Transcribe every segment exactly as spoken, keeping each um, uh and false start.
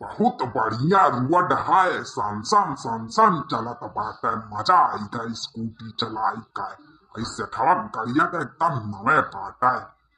बहुत बढ़िया रोड है, सन सन सन सन चलत बाटे, मजा आइगा स्कूटी चलाई का। ऐसे ठड़क गड़िया के एकदम नवे बाटे।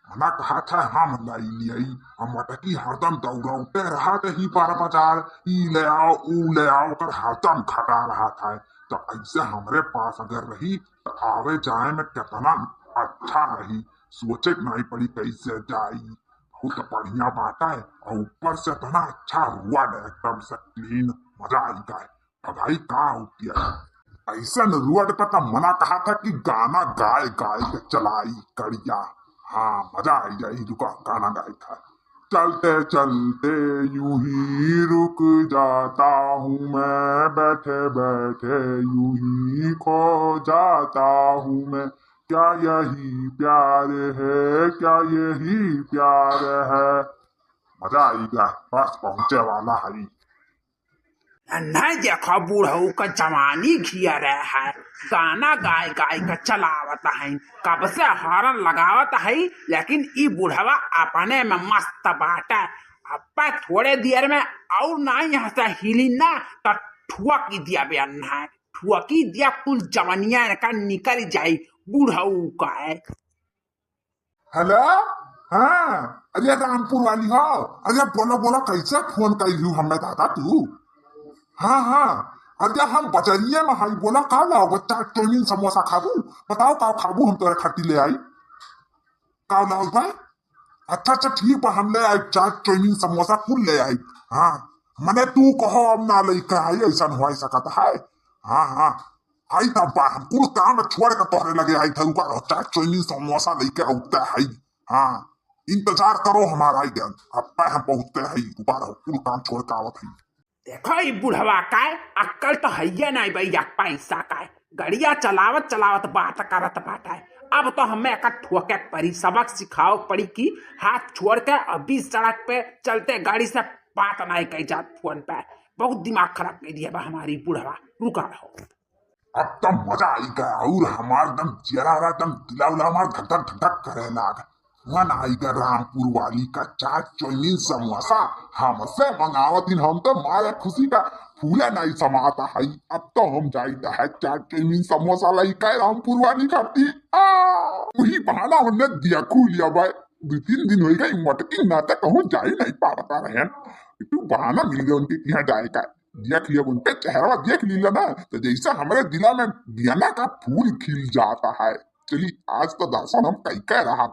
मना कहत है हम लई लियई, हम मटकी हरदम दौड़ौते रहत ही पर बाजार, ई ले आओ, ऊ ले आओ, ओकर हरदम घटा रहत है। तो ऐसे हमरे पास अगर रही तो आवे जाए में कितना अच्छा रही, सोचे के नहीं पड़ी कैसे जाई। बहुत बढ़िया बाटे, और ऊपर से इतना अच्छा रोड है, एकदम से क्लीन, मजा आई गए। अब भाई का हो गया, ऐसन रोड पे तो मना कहत है कि गाना गाए गाए के चलाई गड़िया। हाँ, मजा आई जाई, रुका, गाना गाए था। चलते चलते यूं ही रुक जाता हूँ मैं, बैठे बैठे यूं ही खो जाता हूँ मैं, क्या यही प्यार है, क्या यही प्यार है। मजा आइगा, बस पहुँचे वाला है। नहीं देखो, बुढ़ऊ का जवानी घिया रहे है, गाना गाय गाय का चलावत है, कब से हॉर्न लगावत है, लेकिन ई बुढ़वा अपने में मस्त बाटे। अब थोड़े देर में और ना यहाँ से हिली ना, तो ठुआ की दिया बे अन्ना है, ठुआ की दिया, कुल जवनिया इनका निकल जाई, बुढ़ऊ का है। हेलो, हाँ, अरे रामपुर वाली हो, अरे बोला बोला, कैसे फोन कैलू हमें दादा तू? हाँ हाँ, अरे हम बजरिया में हई, बोला का लाओ बच्चा, चाउमीन समोसा खाबू? बताओ का खाबू, हम तोरे खातिर ले आई। का लाओ भाई? अच्छा अच्छा ठीक बा, हम ले आई चाट चाउमीन समोसा कुल ले आई। हाँ, मने तू कहो अब ना लइके आई, ऐसा हो सकत है। हाँ हाँ, आई तब बा, हम कुल काम छोड़ के तोहरे लगे आई था, रुका रहो, चाट चाउमीन समोसा लइके आउते है। हाँ, इंतजार करो हमारा, आई गए, अब हम पहुँचते है, रुका रहो, कुल काम छोड़ के आवत है। देखो ई बुढ़वा का है, अक्कल तो हइये नहीं भैया, पैसा का है, गड़िया चलावत चलावत बात करत बाटे। अब तो हमें एकर ठोके के परी, सबक सिखाओ के परी कि हाथ छोड़ के अभी सड़क पे चलते गाड़ी से बात नहीं कही जात फोन पे। बहुत दिमाग खराब कर दिया बा हमारी बुढ़वा, रुका रहो। अब तो मजा आई गया, और हमार दम जियरा रहा, दम दिला उला हमार धक धक धक धक करे लाग। मन आई गया रामपुर वाली का चाट चाउमीन समोसा, हमसे मंगावत इन, हम तो मारे खुशी का फूले नहीं समाता है। अब तो हम जाई है चाट चाउमीन समोसा लाई का रामपुर वाली खाती। आ, वही बहाना हमने दिया खू लिया भाई, दो तीन दिन हो गए मटकी ना तक कहूँ जाई नहीं पाता रहन, तू बहाना मिल गया उनके यहाँ जाए का। देख लिया उनके चेहरा देख लीला ना, तो जैसे हमारे दिला में दियाना का फूल खिल जाता है। चली आज तो दर्शन हम कई कह रहा।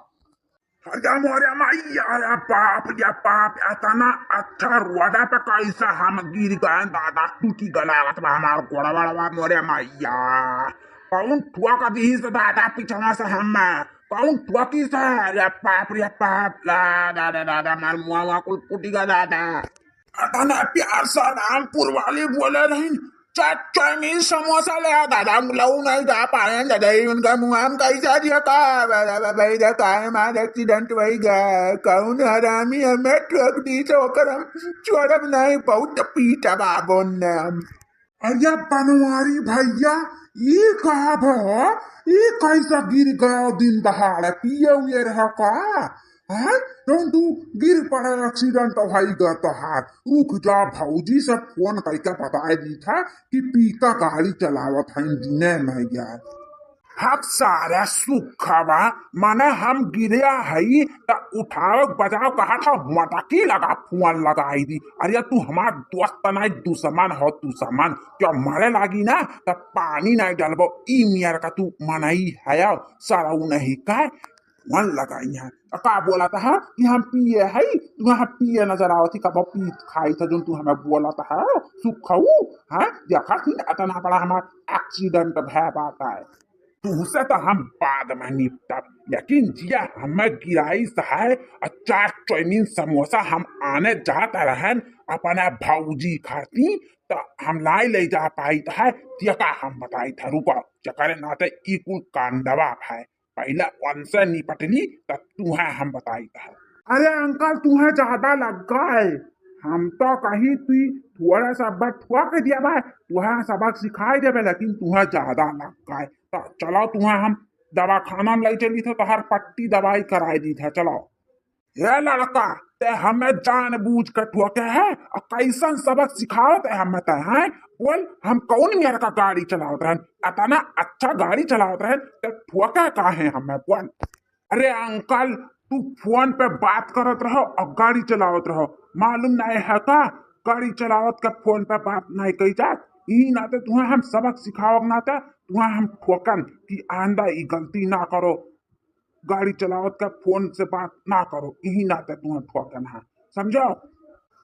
अरे मोरे मैया, अरे बाप रे बाप, इतना अच्छा रोडा पे कैसे हम गिर गए दादा, टूटी गलावत बा हमार गोड़ा बड़वा मोरे मैया। कौन ठुआ का दी से दादा पीछा से हम, कौन ठुआ की से? अरे बाप रे बाप, ला दादा दादा, हमार मुआ मुआ कुल फूटी गया दादा। इतना प्यार से रामपुर वाली बोले रही, चाट चाउमीन समोसा ले आ दादा, हम लऊ नहीं जा पाए दादा, ई उनका मुंह हम कैसा दिया का? भाई रे, काहे मार एक्सीडेंट वही गया, कौन हरामी हमें ठोक दी तो ओकर हम छोड़ब नहीं, बहुत पीटा बाबन ने हम। अरे बनवारी भैया, ई का भा, ई कैसा गिर गया दिन दहाड़े, पिए हुए रहा का? हैं? जौन तू गिर पड़े, एक्सीडेंट भई ग तोहार। रुक जा, भौजी से फोन करके बताए दी था कि पी का गाड़ी चलावत है दिने में यार। हक सारा सुखवा, माने हम गिरे हई त उठाव बजाव कहा था, मटकी लगा फोन लगाई दी। अरे तू हमार दोस्त नहीं, दुश्मन हो दुश्मन। क्या मरे लागी ना त पानी नहीं डालबो, ई मियर का तू मनई है सारा उ नहीं का। मन लगाई है। तो का बोला था कि हम पिए है, तू यहाँ पिए नजर आवत ही, कब पीत खाई था जोन तू हमें बोला था, सुखऊ, हाँ, देखा थी ना, इतना बड़ा हमार एक्सीडेंट भय बात है। तुहसे तो हम बाद में निपटब, लेकिन जिया हमें गिराई है और चाट चाउमीन समोसा हम आने जात रहन अपना भौजी खाती, तो हम लाई ले जा पाई है, तेका हम बताई था, रुका, चकरे नाते ई कुल कांडवा है। पहले उनसे निपट ली, तब तुहें हम बताई था। अरे अंकल, तुहें ज्यादा लग गए। हम तो कही तू थोड़ा सा बट ठुआ के दिया बा, तुहें सबक सिखाई देबे, लेकिन तुहें ज्यादा लग गए। तो चलो, तुहें हम दवाखाना में ले चली थे, तो हर पट्टी दवाई कराई दी था। चलो। हे लड़का, ते हमें जानबूझ के ठोके है और कैसन सबक सिखावत है हमें ते, हैं? बोल, हम कौन मेर का गाड़ी चलावत रहन? अतना अच्छा गाड़ी चलावत रहन, ते ठोके काहे हमें? बोल। अरे अंकल, तू फोन पे बात करत रहो और गाड़ी चलावत रहो, मालूम नहीं है का? गाड़ी चलावत के फोन पे बात नहीं कही जात। यही नाते तुम्हें हम सबक सिखावक नाते तुम्हें हम ठोकन कि आइंदा ई गलती ना करो, गाड़ी चलावत के फोन से बात ना करो, यही नाते तुम्हें ठोकन है, समझो?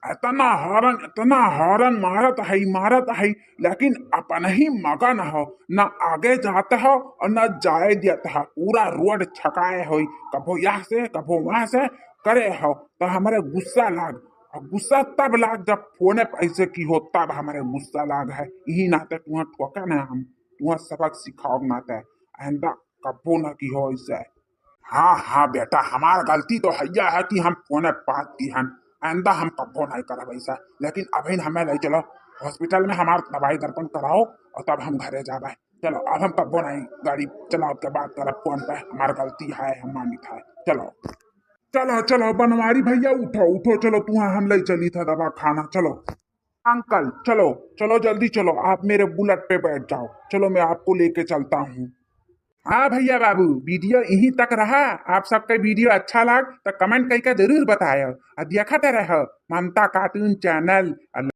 इतना हॉर्न, इतना हॉर्न मारत है, मारत है, लेकिन अपन ही मगन हो, ना आगे जात हो और ना जाए देत हो। पूरा रोड छकाए होई, कभो यहाँ से, कभो वहाँ से करे हो, तो हमारे गुस्सा लाग। और गुस्सा तब लाग जब फोने पे ऐसे की हो, तब हमारे गुस्सा लाग है। यही नाते तुम्हें ठोकन है हम, तुम्हें सबक सिखाओ नाते, आइंदा कबो ना की हो ऐसे। हाँ हाँ बेटा, हमार गलती तो हैया है कि हम फोने पे बात की हन, आइंदा हम कबो नहीं करब ऐसा। लेकिन अभी हमें ले चलो हॉस्पिटल में, हमार दवाई दर्पण कराओ और तब हम घरे जाबे। चलो, अब हम कबो नहीं गाड़ी चलावत के बात करब फोन पे, हमार गलती है, हम मानित है। चलो चलो चलो बनवारी भैया, उठो उठो, चलो तुम्हें हम ले चली था दवा खाना। चलो अंकल, चलो चलो, जल्दी चलो, आप मेरे बुलेट पे बैठ जाओ। चलो, मैं आपको लेके चलता हूँ। हाँ भैया बाबू, वीडियो यहीं तक रहा। आप सबके वीडियो अच्छा लाग तो कमेंट करके जरूर बतायो और देखते रहो ममता कार्टून चैनल।